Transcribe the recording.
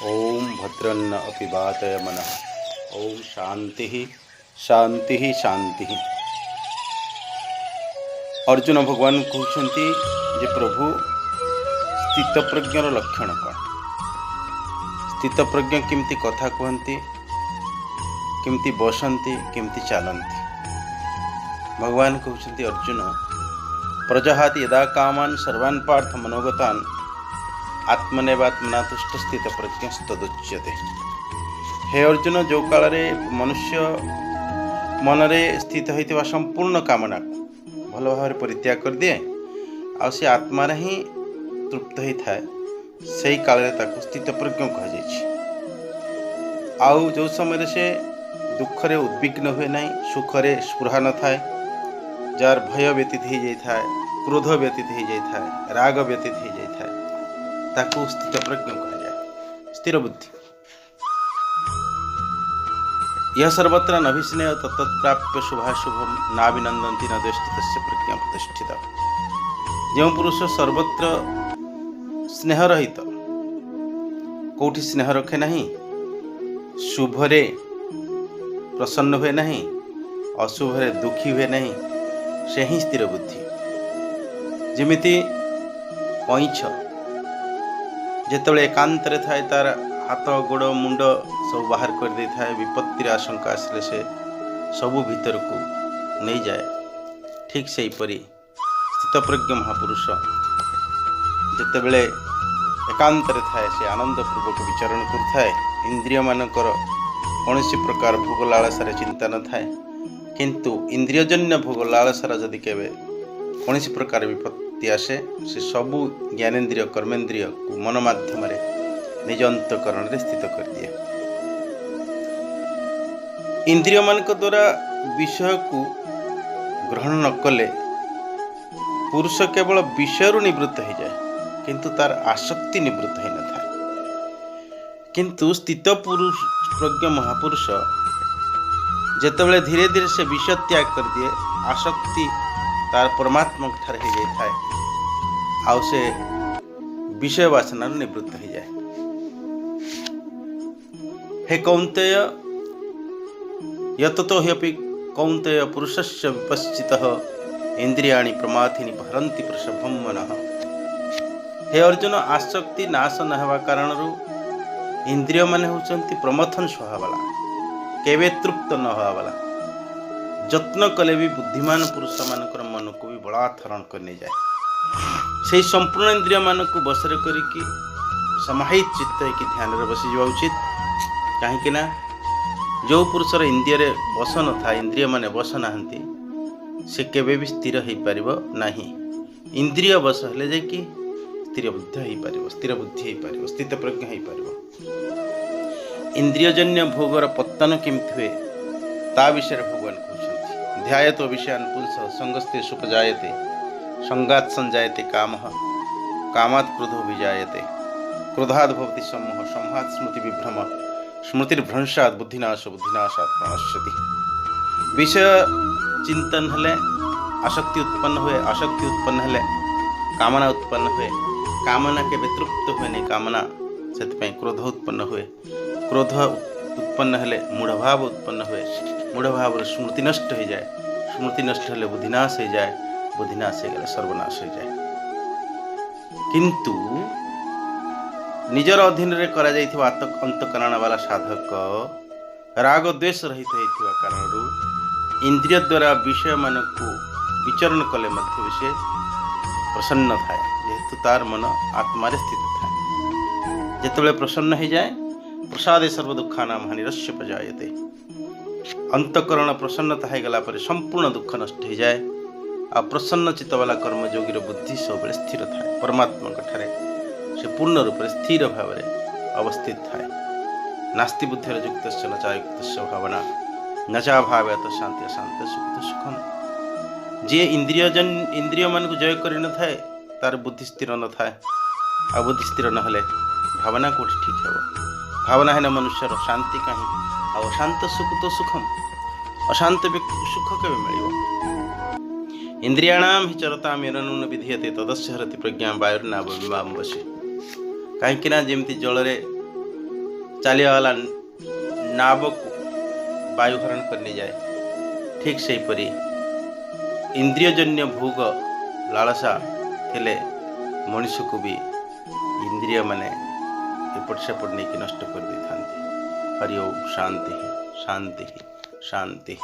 ଓମ୍ ଭଦ୍ରନ୍ନ ଅପିବାତୟ ମନଃ। ଓମ୍ ଶାନ୍ତି ଶାନ୍ତି ଶାନ୍ତି। ଅର୍ଜୁନ ଭଗବାନ କହୁଛନ୍ତି ଯେ ପ୍ରଭୁ, ସ୍ଥିତପ୍ରଜ୍ଞର ଲକ୍ଷଣ କ'ଣ? ସ୍ଥିତପ୍ରଜ୍ଞ କେମିତି କଥା କୁହନ୍ତି, କେମିତି ବସନ୍ତି, କେମିତି ଚାଲନ୍ତି? ଭଗବାନ କହୁଛନ୍ତି, ଅର୍ଜୁନ, ପ୍ରଜହାତି ଯଦା କାମାନ ସର୍ବାନ୍ ପାର୍ଥ ମନୋଗତାନ ଆତ୍ମନେବାତ୍ମନା ତୁଷ୍ଟ ସ୍ଥିତ ପ୍ରଜ୍ଞସ୍ତଦୁଚ୍ୟତେ। ହେ ଅର୍ଜୁନ, ଯେଉଁ କାଳରେ ମନୁଷ୍ୟ ମନରେ ସ୍ଥିତ ହୋଇଥିବା ସମ୍ପୂର୍ଣ୍ଣ କାମନାକୁ ଭଲ ଭାବରେ ପରିତ୍ୟାଗ କରିଦିଏ ଆଉ ସେ ଆତ୍ମାରେ ହିଁ ତୃପ୍ତ ହୋଇଥାଏ, ସେଇ କାଳରେ ତାକୁ ସ୍ଥିତପ୍ରଜ୍ଞ କୁହାଯାଇଛି। ଆଉ ଯେଉଁ ସମୟରେ ସେ ଦୁଃଖରେ ଉଦ୍ବିଗ୍ନ ହୁଏ ନାହିଁ, ସୁଖରେ ସ୍ପୃହା ନଥାଏ, ଯାହାର ଭୟ ବ୍ୟତୀତ ହେଇଯାଇଥାଏ, କ୍ରୋଧ ବ୍ୟତୀତ ହେଇଯାଇଥାଏ, ରାଗ ବ୍ୟତୀତ ହେଇଯାଇଥାଏ, ତାକୁ ସ୍ଥିତପ୍ରଜ୍ଞ କୁହାଯାଏ, ସ୍ଥିର ବୁଦ୍ଧି। ଇହ ସର୍ବତ୍ର ନଭିସ୍ନେହ ତତ୍ତତ୍ପ୍ରାପ୍ୟ ଶୁଭାଶୁଭ ନାଭିନନ୍ଦନ୍ତି ନ ଦ୍ୱେଷ୍ଟି ତସ୍ୟ ପ୍ରଜ୍ଞା ପ୍ରତିଷ୍ଠିତ। ଯେଉଁ ପୁରୁଷ ସର୍ବତ୍ର ସ୍ନେହ ରହିତ, କେଉଁଠି ସ୍ନେହ ରଖେ ନାହିଁ, ଶୁଭରେ ପ୍ରସନ୍ନ ହୁଏ ନାହିଁ, ଅଶୁଭରେ ଦୁଃଖୀ ହୁଏ ନାହିଁ, ସେ ହିଁ ସ୍ଥିର ବୁଦ୍ଧି। ଯେମିତି କଇଁଛ ଯେତେବେଳେ ଏକାନ୍ତରେ ଥାଏ, ତାର ହାତ, ଗୋଡ଼, ମୁଣ୍ଡ ସବୁ ବାହାର କରିଦେଇଥାଏ, ବିପତ୍ତିର ଆଶଙ୍କା ଆସିଲେ ସେ ସବୁ ଭିତରକୁ ନେଇଯାଏ। ଠିକ୍ ସେହିପରି ସ୍ଥିତପ୍ରଜ୍ଞ ମହାପୁରୁଷ ଯେତେବେଳେ ଏକାନ୍ତରେ ଥାଏ, ସେ ଆନନ୍ଦପୂର୍ବକ ବିଚରଣ କରୁଥାଏ। ଇନ୍ଦ୍ରିୟମାନଙ୍କର କୌଣସି ପ୍ରକାର ଭୋଗ ଲାଳସାରେ ଚିନ୍ତା ନଥାଏ। କିନ୍ତୁ ଇନ୍ଦ୍ରିୟଜନ୍ୟ ଭୋଗ ଲାଳସାର ଯଦି କେବେ କୌଣସି ପ୍ରକାର ବିପତ୍ତି ଆସେ, ସେ ସବୁ ଜ୍ଞାନେନ୍ଦ୍ରିୟ କର୍ମେନ୍ଦ୍ରିୟକୁ ମନ ମାଧ୍ୟମରେ ନିଜ ଅନ୍ତଃକରଣରେ ସ୍ଥିତ କରିଦିଏ। ଇନ୍ଦ୍ରିୟମାନଙ୍କ ଦ୍ୱାରା ବିଷୟକୁ ଗ୍ରହଣ ନ କଲେ ପୁରୁଷ କେବଳ ବିଷୟରୁ ନିବୃତ୍ତ ହୋଇଯାଏ, କିନ୍ତୁ ତାର ଆସକ୍ତି ନିବୃତ୍ତ ହୋଇନଥାଏ। କିନ୍ତୁ ସ୍ଥିତ ପୁରୁଷ ପ୍ରଜ୍ଞ ମହାପୁରୁଷ ଯେତେବେଳେ ଧୀରେ ଧୀରେ ସେ ବିଷୟ ତ୍ୟାଗ କରିଦିଏ, ଆସକ୍ତି ତାର ପରମାତ୍ମାଙ୍କ ଠାରେ ହେଇଯାଇଥାଏ ଆଉ ସେ ବିଷୟ ବାସନାରୁ ନିବୃତ୍ତ ହେଇଯାଏ। ହେ କୌନ୍ତେୟ, ୟତତୋ ହ୍ୟପି କୌନ୍ତେୟ ପୁରୁଷସ୍ୟ ବିପଶ୍ଚିତଃ ଇନ୍ଦ୍ରିୟାଣି ପ୍ରମାଥିନି ହରନ୍ତି ବୃଷଭಂ ମନଃ। ହେ ଅର୍ଜୁନ, ଆସକ୍ତି ନାଶ ନ ହେବା କାରଣରୁ ଇନ୍ଦ୍ରିୟମାନେ ହେଉଛନ୍ତି ପ୍ରମଥନ ସ୍ୱଭାବବାଲା, କେବେ ତୃପ୍ତ ନ ହେବାବାଲା। ଯତ୍ନ କଲେ ବି ବୁଦ୍ଧିମାନ ପୁରୁଷମାନଙ୍କର ମନକୁ ବି ବଳାତ୍କରଣ କରି ନେଇଯାଏ। ସେଇ ସମ୍ପୂର୍ଣ୍ଣ ଇନ୍ଦ୍ରିୟମାନଙ୍କୁ ବଶରେ କରିକି ସମାହିତ ଚିତ୍ତ ହେଇକି ଧ୍ୟାନରେ ବସିଯିବା ଉଚିତ। କାହିଁକି ନା ଯେଉଁ ପୁରୁଷର ଇନ୍ଦ୍ରିୟରେ ବଶ ନଥାଏ, ଇନ୍ଦ୍ରିୟମାନେ ବଶ ନାହାନ୍ତି, ସେ କେବେ ବି ସ୍ଥିର ହେଇପାରିବ ନାହିଁ। ଇନ୍ଦ୍ରିୟ ବଶ ହେଲେ ଯାଇକି ସ୍ଥିର ବୁଦ୍ଧି ହେଇପାରିବ, ସ୍ଥିର ବୁଦ୍ଧି ହେଇପାରିବ, ସ୍ଥିତପ୍ରଜ୍ଞ ହେଇପାରିବ। ଇନ୍ଦ୍ରିୟଜନ୍ୟ ଭୋଗର ପତ୍ତନ କେମିତି ହୁଏ, ତା ବିଷୟରେ ଭଗବାନ କହୁଛନ୍ତି। ଧ୍ୟାୟତୋ ବିଷୟାନ୍ ପୁଂସଃ ସଙ୍ଗସ୍ତେଷୁପଜାୟତେ, ସଙ୍ଗାତ୍ ସଞ୍ଜାୟତେ କାମଃ, କାମାତ୍ କ୍ରୋଧୋ ବିଜାୟତେ, କ୍ରୋଧାଦ୍ ଭବତି ସମ୍ମୋହ, ସମ୍ମୋହାତ୍ ସ୍ମୃତି ବିଭ୍ରମ, ସ୍ମୃତିର୍ଭ୍ରଂଶାତ୍ ବୁଦ୍ଧିନାଶ, ବୁଦ୍ଧିନାଶାତ୍ ପ୍ରଣଶ୍ୟତି। ବିଷୟ ଚିନ୍ତନ ହେଲେ ଆସକ୍ତି ଉତ୍ପନ୍ନ ହୁଏ। ଆସକ୍ତି ଉତ୍ପନ୍ନ ହେଲେ କାମନା ଉତ୍ପନ୍ନ ହୁଏ। କାମନା କେବେ ତୃପ୍ତ ହୁଏନି କାମନା, ସେଥିପାଇଁ କ୍ରୋଧ ଉତ୍ପନ୍ନ ହୁଏ। କ୍ରୋଧ ଉତ୍ପନ୍ନ ହେଲେ ମୂଢ଼ଭାବ ଉତ୍ପନ୍ନ ହୁଏ। ମୂଢ଼ଭାବରେ ସ୍ମୃତି ନଷ୍ଟ ହୋଇଯାଏ। ସ୍ମୃତି ନଷ୍ଟ ହେଲେ ବୁଦ୍ଧିନାଶ ହେଇଯାଏ। ବୁଦ୍ଧିନାଶ ହେଇଗଲେ ସର୍ବନାଶ ହେଇଯାଏ। କିନ୍ତୁ ନିଜର ଅଧୀନରେ କରାଯାଇଥିବା ଅନ୍ତଃକରଣ ବାଲା ସାଧକ ରାଗ ଦ୍ୱେଷ ରହିତ ହେଇଥିବା କାରଣରୁ ଇନ୍ଦ୍ରିୟ ଦ୍ୱାରା ବିଷୟମାନଙ୍କୁ ବିଚରଣ କଲେ ମଧ୍ୟ ବି ସେ ପ୍ରସନ୍ନ ଥାଏ, ଯେହେତୁ ତାର ମନ ଆତ୍ମାରେ ସ୍ଥିତ ଥାଏ। ଯେତେବେଳେ ପ୍ରସନ୍ନ ହେଇଯାଏ, ପ୍ରସାଦେ ସର୍ବ ଦୁଃଖାନାମ ହାନିରସ୍ୟୋପଜାୟତେ। ଅନ୍ତଃକରଣ ପ୍ରସନ୍ନତା ହେଇଗଲା ପରେ ସମ୍ପୂର୍ଣ୍ଣ ଦୁଃଖ ନଷ୍ଟ ହେଇଯାଏ। ଆଉ ପ୍ରସନ୍ନ ଚିତ୍ତବାଲା କର୍ମଯୋଗୀର ବୁଦ୍ଧି ସବୁବେଳେ ସ୍ଥିର ଥାଏ। ପରମାତ୍ମାଙ୍କ ଠାରେ ସେ ପୂର୍ଣ୍ଣ ରୂପରେ ସ୍ଥିର ଭାବରେ ଅବସ୍ଥିତ ଥାଏ। ନାସ୍ତି ବୁଦ୍ଧିର ଯୁକ୍ତସ୍ୟ ନ ଚାୟୁକ୍ତସ୍ୟ ଭାବନା, ନ ଚାଭାବେ ଶାନ୍ତି ଅଶାନ୍ତ ସୁଖ ସୁଖମ। ଯିଏ ଇନ୍ଦ୍ରିୟମାନଙ୍କୁ ଜୟ କରିନଥାଏ, ତାର ବୁଦ୍ଧି ସ୍ଥିର ନଥାଏ। ଆଉ ବୁଦ୍ଧି ସ୍ଥିର ନହେଲେ ଭାବନା କେଉଁଠି ଠିକ୍ ହେବ? ଭାବନା ହେଲେ ମନୁଷ୍ୟର ଶାନ୍ତି କାହିଁ? ଆଉ ଅଶାନ୍ତ ସୁଖ ତ ସୁଖମ, ଅଶାନ୍ତ ବ୍ୟକ୍ତିକୁ ସୁଖ କେବେ ମିଳିବ? ଇନ୍ଦ୍ରିୟାଣାମ ହି ଚରତାମ ୟେନ ବିଧୀୟତେ ତଦସ୍ୟ ହରତି ପ୍ରଜ୍ଞା ବାୟୁର୍ନାବମିବାମ୍ଭସି। କାହିଁକି ନା ଯେମିତି ଜଳରେ ଚାଲିବାଲା ନାବକୁ ବାୟୁ ହରଣ କରି ନେଇଯାଏ, ଠିକ୍ ସେହିପରି ଇନ୍ଦ୍ରିୟଜନ୍ୟ ଭୋଗ ଲାଳସା ଥିଲେ ମଣିଷକୁ ବି ଇନ୍ଦ୍ରିୟମାନେ ଏପଟ ସେପଟ ନେଇକି ନଷ୍ଟ କରିଦେଇଥାନ୍ତି। ହରି ଓମ୍। ଶାନ୍ତି ଶାନ୍ତି ଶାନ୍ତି।